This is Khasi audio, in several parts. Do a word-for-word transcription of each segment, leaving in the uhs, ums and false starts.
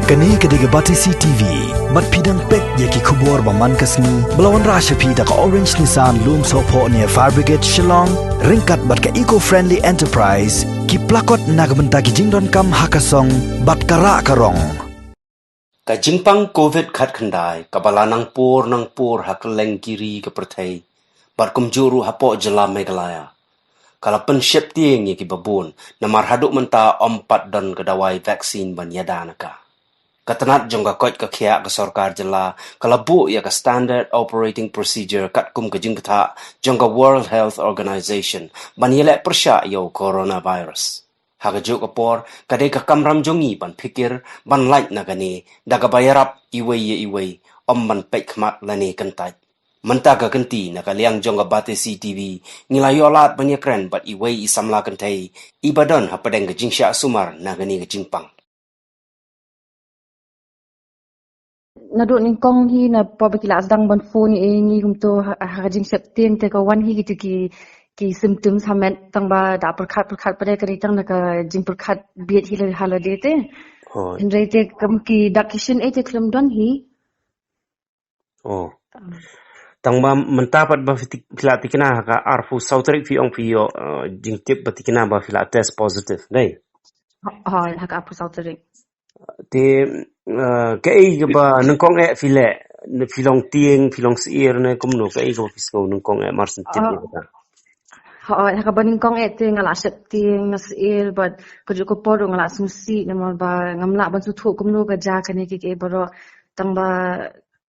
Kane ka dei ka Batesi T V. Bad phi dang peit ïa ki khubor ba man ka sngi ba la wanrah sha phi da ka Orange Nissan Lumsohphoh near Fire Brigade Shillong, ryngkat bad ka Eco Friendly Enterprise, ki plakot na ka bynta ki jingdonkam ha ka song bad ka rah ka rong. Ka jingpang covid khatkhyndai kaba la nang pur nang pur ha kylleng ki ri ka pyrthei, bad kumjuh ruh hapoh jylla Meghalaya, ka la pynsheptieng ïa kiba bun, namar haduh mynta ym pat don ka dawai vaccine ban ïada na ka. Ka tnat jong ka koit ka khiah ka sorkar jylla ka la buh ïa ka Standard Operating Procedure katkum ka jingbatai jong ka World Health Organization ban ïaleh pyrshah ïa u coronavirus. Ha kajuh ka por, ka dei ka kamram jong ngi ban phikir, ban lait na kane, da kaba ïarap iwei ïa iwei, ym ban peit khmat lane kyntait. Mynta ka kynti na ka liang jong ka Batesi T V, ngi la ïoh lad ban ïakren bad iwei i samla kynthei iba don hapdeng ka jingshah sumar na kane ka jingpang. Naduh nyngkong hi, na por ba ki la sdang ban phone ïa ngi kumto ha, ha ka jingsheptieng te ka wan hi kito ki, ki symptoms ha met, tang ba da pyrkhat pyrkhat pat ka dei tang na ka jingpyrkhat beit hi la ha lade te. Hooid. Hynrei te kam ki dak ki shin ei te khlem don hi. Oh. Tang ba mynta pat ba phi tik-, phi la tikna ha ka arphew saw tarik phi ong phi ïoh, eh, jingtip ba tikna ba phi la test positive, dei? Hooid, ha ka arphew saw tarik. Te, eh, kaei kaba nyngkong eh phi leh, ne phi long tieng, phi long syiar ne kumno, kaei kaba phi sngew nyngkong eh mar shen tip ïa kata? Hooid, ha kaba nyngkong eh te nga la sheptieng, nga syiar, bad kajuh ka por ruh nga la sngewsih namar ba ngam lah ban sngewthuh kumno ka jia kane kiei kiei baroh. Tang ba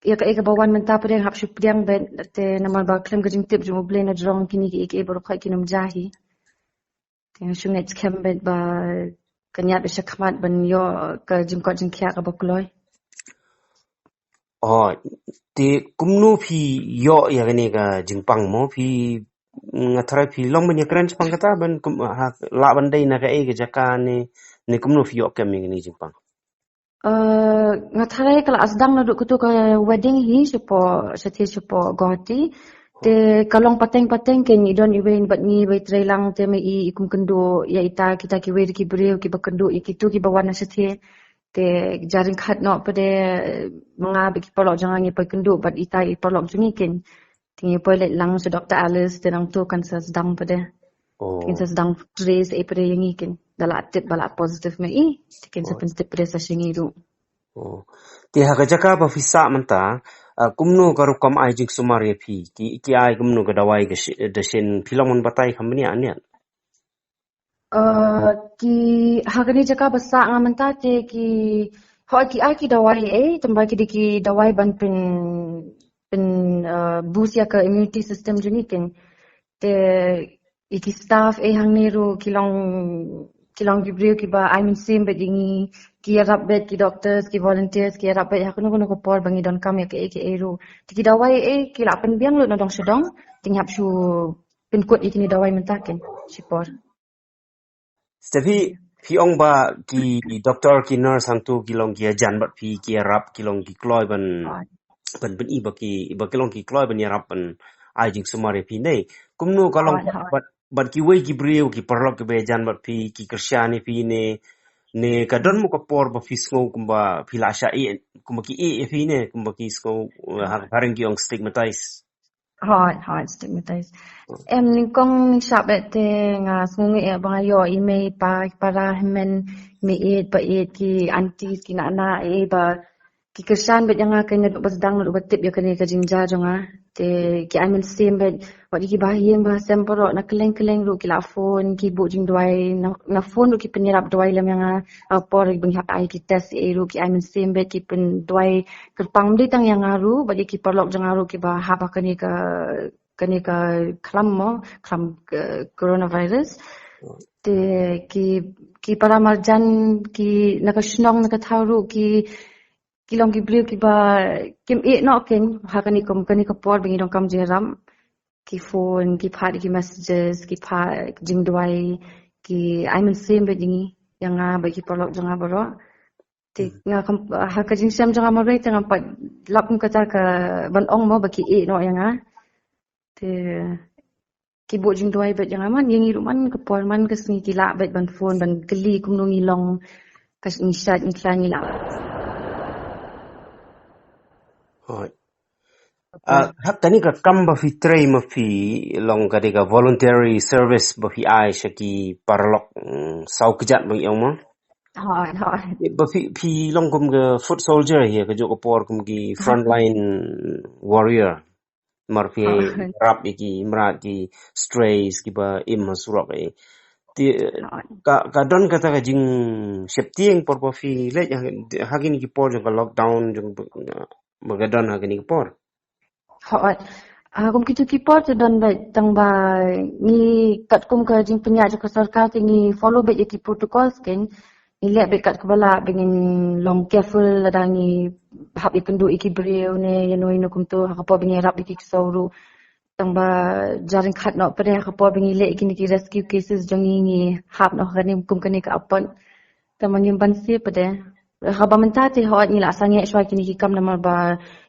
ïa kaei kaba wan mynta pat nga hap shu pdiang beit te namar ba khlem ka jingtip jong U Blei na jrong kine kiei kiei baroh khoit kin ym jia hi. Te nga shu ngeit skhem beit ba kan ïaid beit shakhmat ban ïoh ka jingkoit jingkhiah kaba kloi. Oh, te kumno phi ïoh ïa kane ka jingpang mo? Phi, nga tharai phi long ban ïakren shaphang kata ban kum, ha, lah ban dei na kaei ka jaka ne, ne kumno phi ïoh kem ïa kane ka jingpang? Eh, nga tharai ka la sdang naduh kato ka wedding hi shapoh, shathie shapoh Guwahati. Te ka long pateng pateng, kein i don iwei bad ngi, iwei treilang, te ma i i kum kynduh ïa ita, kita kiwei de ki briew kiba kynduh ïa kito kiba wan na shathie. Te ja ryngkat noh pat de, ma nga bad ki paralok jong nga ngi poi kynduh bad ita i paralok jong ngi, kein. Te ngi poi leit lang sha Doctor Alice, te nangto kan sa sdang pat de. Oh. Te kin sa sdang trace ei pat de ïa ngi, kein. Da la tip ba la positive ma i, te kin sa, oh, pyntip pat de sa sha ngi ruh. Oh. Te ha ka jaka ba phi sah mynta, ah, kumno ka rukom ai jingsumar ïa phi? Ki, ki ai kumno ka dawai ka shi-, da shen phi long ban batai kham bniah ne? Eh, ki, ha kane jaka ba sah nga mynta te ki, hooid ki ai ki dawai, eh, tang ba ki dei ki dawai ban pyn, pyn, eh, boost ïa ka immunity system jong ngi, kein. Te ïa ki staff, eh, hangne ruh ki long, ki long ki briew kiba ai mynsiem beit ïa ngi, ki ïarap beit, ki doctors, ki volunteers, ki ïarap beit ha kano kano ka por ba ngi donkam ïa kaei kaei ruh. Te ki dawai, eh, ki la pynbiang lut na dong sha dong, te ngi hap shu pynkut ïa kine dawai mynta, kein, shipor. Steffi, phi ong ba ki doctor, ki nurse hangto ki long ki ïajan bad phi, ki ïarap, ki long ki kloi ban, hooid, ban, ban i ba ki, ba ki long ki kloi ban ïarap ban ai jingsumar ïa phi, ne? Kumno ka long, hooid, hooid, bad, bad kiwei ki briew, ki paralok kiba ïajan bad phi, ki kyrshan ïa phi ne, ne ka don mo ka por ba phi sngew kumba phi la shah ïeh, kumba ki ïeh ïa phi ne, kumba ki sngew, eh, ha, hooid, ka phareng ki ong stigmatized. Hooid, hooid, stigmatized. Hmm. Em, nyngkong ngi shah beit te nga sngew ngi eh ba nga ïoh i mei i pa, i para hynmen, mei ïeit pa ïeit, ki aunties, ki nana, eh, ba ki kyrshan beit ïa nga, kein, naduh ba sdang, naduh ba tip ïa kane ka jingjia jong nga. Te ki ai mynsiem beit, wat ïa ki bahaïing bahasem baroh na kylleng kylleng ruh ki la phone, ki buh jingduwai, na, na phone ruh ki pynïarap duwai lem ïa nga, ha por ba ngi hap ai ki test ei ruh ki ai mynsiem beit, ki pynduwai kyrpang ym dei tang ïa nga ruh, bad ïa ki paralok jong nga ruh kiba hap ha kane ka, kane ka khlam mo, khlam, eh, coronavirus. Hmm. Te ki, ki para marjan, ki na ka shnong, na ka thaw ruh, ki, ki long ki briew kiba kim ïeh noh, kein, ha kane ka, kane ka por ba ngi donkam jingïarap. Ki phone, ki phah ki messages, ki phah jingduwai, ki ai mynsiem beit ïa ngi, ïa nga bad ki paralok jong nga baroh. Te, hmm, nga kam, ha ka jingshem jong nga marwei te ngam pat lap kum kata ka ban ong mo ba ki ïeh noh ïa nga. Te ki buh jingduwai beit ïa nga man, ïa ngi ruh man ka por man ka sngi ki lah beit ban phone ban kylli kumno ngi long, ka ngi shait ngi khlaiñ ngi lah. Hooid. Ah, ha kane ka kam ba phi trei ma phi long ka dei ka voluntary service ba phi ai sha ki paralok, mm, saw kjat ba ngi ong mo? Hooid, hooid. Ba phi, phi long kum ka foot soldier hi ha kajuh ka por, kum ki frontline warrior. Mar phi rap ïa ki mrad, ki strays kiba im ha surok, eh. Te ka, ka don kata ka jingsheptieng por ba phi leit ha, ha kine ki por jong ka lockdown jong ba, ba ka don ha kine ki por? Hooid. Ah, kum kito ki por te don beit, tang ba ngi katkum ka jingpynïaid jong ka sorkar te ngi follow beit ïa ki protocols kein. Ngi leh beit kat kaba lah ba ngin long careful lada ngi hap ïakynduh ïa ki briew ne ïano ïano kumto, ha ka por ba ngi ïarap ïa ki ksew ruh. Tang ba jar ryngkat noh pat de ha ka por ba ngi leh ïa kine ki rescue cases jong ngi, ngi hap noh ha kane kum kane ka apot. Tang ba ngim banse pat de. Haba mynta te hooid ngi la sangeh shuwa kine ki kam namar ba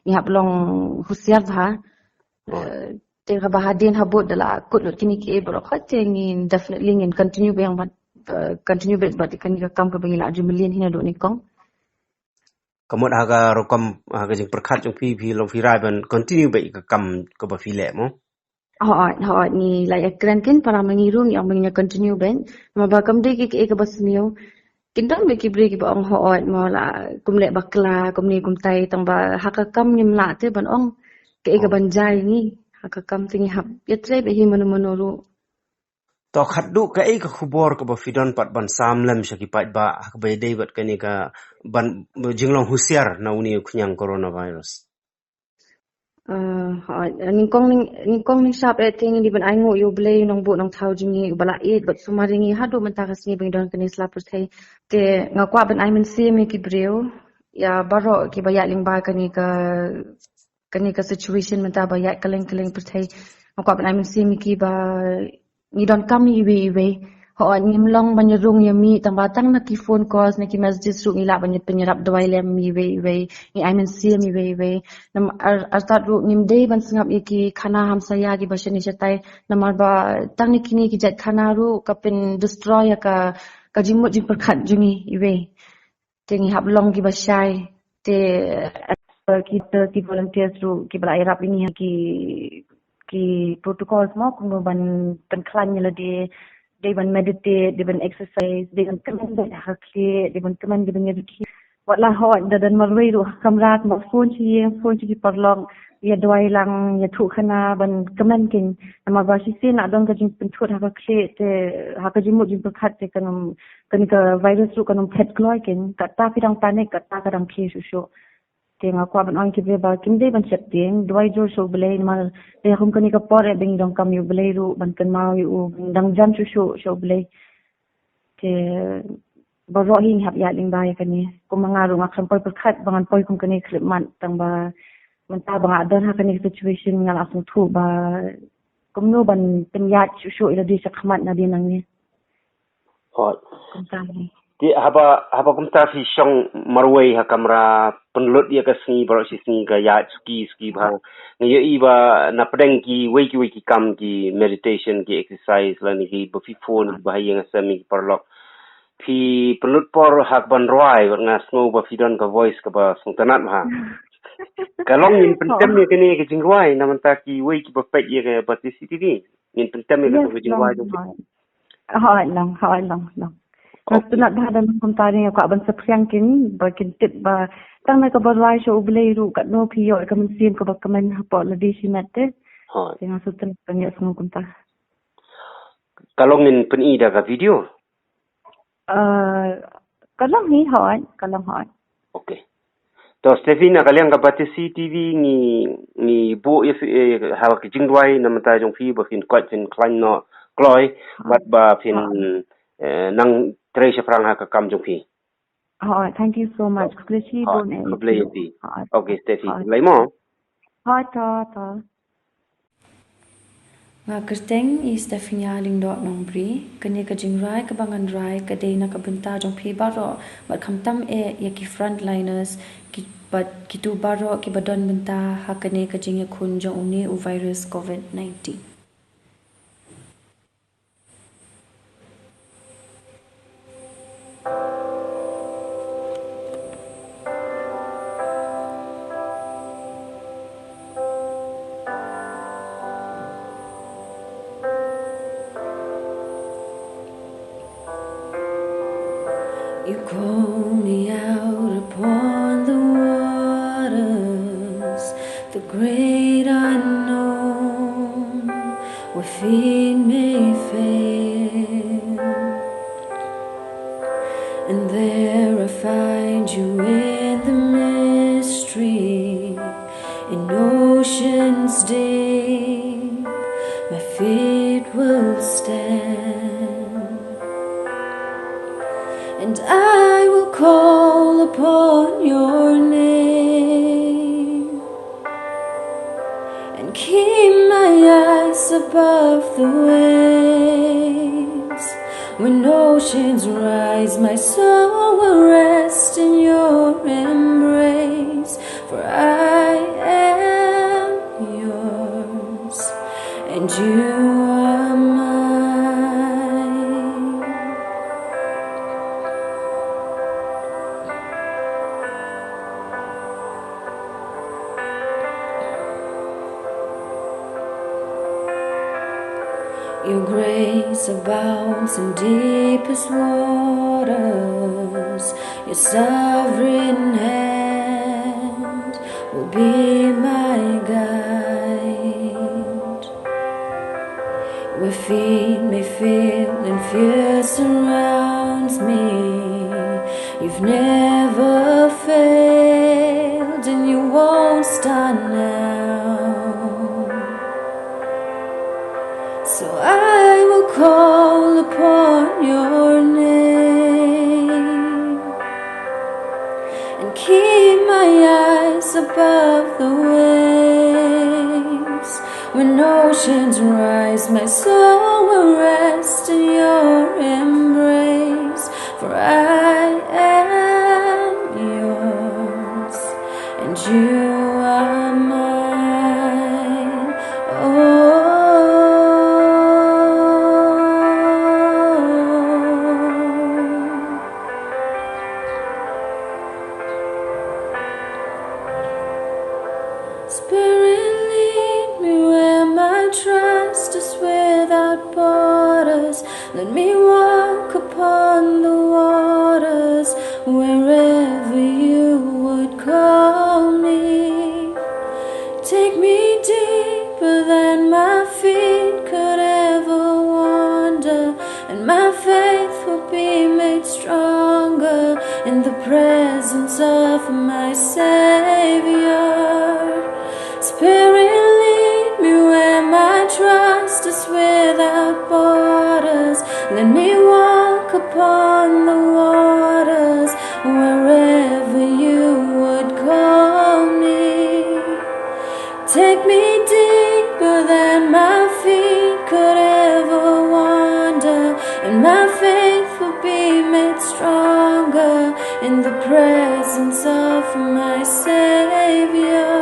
ngi hap long husiar bha. Eh, te haba hadien habud da la kut lut kine kiei baroh, hooid te ngi definitely ngin continue biang bad, eh, continue bad, bad kane ka kam kaba ngi la ju mlien hi naduh nyngkong. Ka mut ha ka rukom, ha ka jingpyrkhat jong phi, phi long phi rai ban continue bad ka kam kaba phi leh mo? Hooid, hooid, ngi la ïakren kein para ma ngi ruh, ngi ong ba ngin ïa continue bad. Namar ba kam dei ki, kiei kaba sniew. Kin don bad ki briew kiba ong hooid mo la kum leh bakla, kumne kumtai, tang ba ha ka kam ngim lah te ban ong kaei kaban jia ïa ngi. Ha ka kam te ngi hap ïatrei bad hi mano mano ruh. To khatduh kaei ka khubor kaba phi don pat ban sam lem sha ki paidbah ha kaba ïadei bad kane ka ban jinglong husiar na une u khñiang coronavirus? Eh, hooid, nyngkong nyng-, nyngkong nyngshap eh te ngi dei ban ainguh ïa U Blei Nongbuh Nongthaw jong ngi uba la ïeit bad sumar ïa ngi haduh mynta ka sngi ba ngi don kane sla pyrthei. Te nga kwah ban ai mynsiem ïa ki briew, ïa baroh kiba ïaid lyngba kane ka, kane ka situation mynta ba ïaid kylleng kylleng pyrthei. Nga kwah ban ai mynsiem ïa ki ba ngi donkam iwei iwei. Hooid, ngim long ban ïarung ïamih tang ba tang na ki phone calls, na ki messages ruh ngi lah ban ïa pynïarap duwai lem iwei iwei. Ngi ai mynsiem iwei iwei. Nam ar, artat ruh ngim dei ban sngap ïa ki khana hamsaïa kiba shane shatai. Namar ba tang na kine ki jait khana ruh ka pyndestroy ïa ka, ka jingmut jingpyrkhat jong ngi iwei. Te ngi hap long kiba shai. Te, eh, ki, ki volunteers ruh kiba la ïarap ïa ngi ha ki, ki protocols mo, kumno ban pynkhlaiñ ïa lade, dei ban meditate, dei ban exercise, dei ban kmen beit ha ka khlieh, dei ban kmen, dei ban ïa rkhie. Wat la hooid da don marwei ruh ha kamra, kumba phone sha ïing, phone sha ki paralok, ïa duwai lang, ïathuh khana, ban kmen kein. Namar ba shisien la don ka jingpynthut ha ka khlieh, te ha ka jingmut jingpyrkhat te kan ym, kane ka virus ruh kan ym phet kloi kein. Kata phi dang panic, kata ka dang khie shuh shuh. Te nga kwah ban ong ki briew ba kim dei ban sheptieng, duwai jur sha U Blei, namar dei kum kane ka por eh ba ngi donkam ïa U Blei ruh ban kynmaw ïa u, dang jan shuh shuh sha U Blei. Te baroh hi ngi hap ïaid lyngba ïa kane. Kum ma nga ruh nga khlem poi pyrkhat ba ngan poi kum kane khyllipmat, tang ba mynta ba nga don ha kane ka situation nga la sngewthuh ba kumno ban pynïaid shuh shuh ïa lade shakhmat nadien nangne. Hooid. Kumta hi. Te haba, haba kumta phi shong marwei ha kamra, pynlut ïa ka sngi baroh shi sngi, ka ïaid suki suki bha. Nga ïohi ba na pdeng kiwei kiwei ki kam, ki meditation, ki exercise lane kiba phi phone, kiba ha ïing ha sem ïa ki paralok, phi pynlut por ha kaban rwai, bad nga sngew ba phi don ka voice kaba sngewtynnat bha. Ka long ngin pyntem ïa kane ka jingrwai na bynta kiwei kiba peit ïa ka Batesi TV. Ngin pyntem ïa kata ka jingrwai jong phi. Hooid, long, hooid, long, long. Nga sngewtynnat bha da nang kumta, nga kwah ban saphriang kein ba kin tip ba tang na kaba rwai sha U Blei ruh katno phi ïoh ïa ka mynsiem kaba kmen hapoh lade shimet te. Hooid. Te nga sngewtynnat ban ïohsngew kumta. Ka long ngin pyni da ka video? Ah, ka long hi, hooid, ka long hooid. Okay. To Steffi, na ka liang ka Batesi TV ngi, ngi buh ïa phi, eh, ha ka jingduwai na bynta jong phi ba phin koit phin khlaiñ noh kloi, bad ba phin, eh, nang trei shaphrang ha ka kam jong phi. Hooid, thank you so much. Khublei shibun, eh. Khublei ïa phi. Hooid. Okay Steffi, khublei mo. Hooid, to, to. Nga kyrteng i Stephania Lyngdoh Nongbri. Kane ka jingrwai kaba ngan rwai ka dei na ka bynta jong phi baroh, bad khamtam eh ïa ki frontliners, ki, bad kito baroh kiba don bynta ha kane ka jingïakhun jong une u virus covid nineteen. You in the mystery, in oceans deep, my feet will stand, and I will call upon your name and keep my eyes above the waves. When oceans rise, my soul will rest in your embrace. For I am yours, and you are mine. Your grace abounds in deepest waters. Your sovereign hand will be my guide. Where feet may fail and fear surrounds me, you've never failed and you won't start now. So I will call upon your name and keep my eyes above the waves. When oceans rise, my soul will rest in your embrace. For I am yours, and you are mine. Oh. Spirit, lead me where my trust is without borders. Let me walk upon the waters wherever you would call me. Take me deeper than my feet could ever wander, and my faith will be made stronger in the presence of my Savior. Spirit, lead me where my trust is without borders. Let me walk upon the waters wherever you would call me. Take me deeper than my feet could ever wander, and my faith will be made stronger in the presence of my Savior.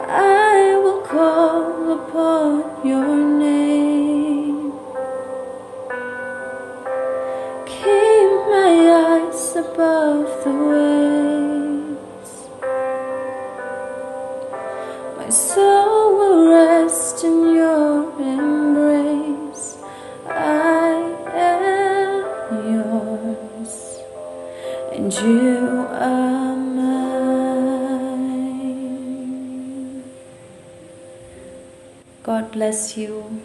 I will call upon your name. Keep my eyes above the waves. My soul will rest in your embrace. I am yours, and you are mine. God bless you.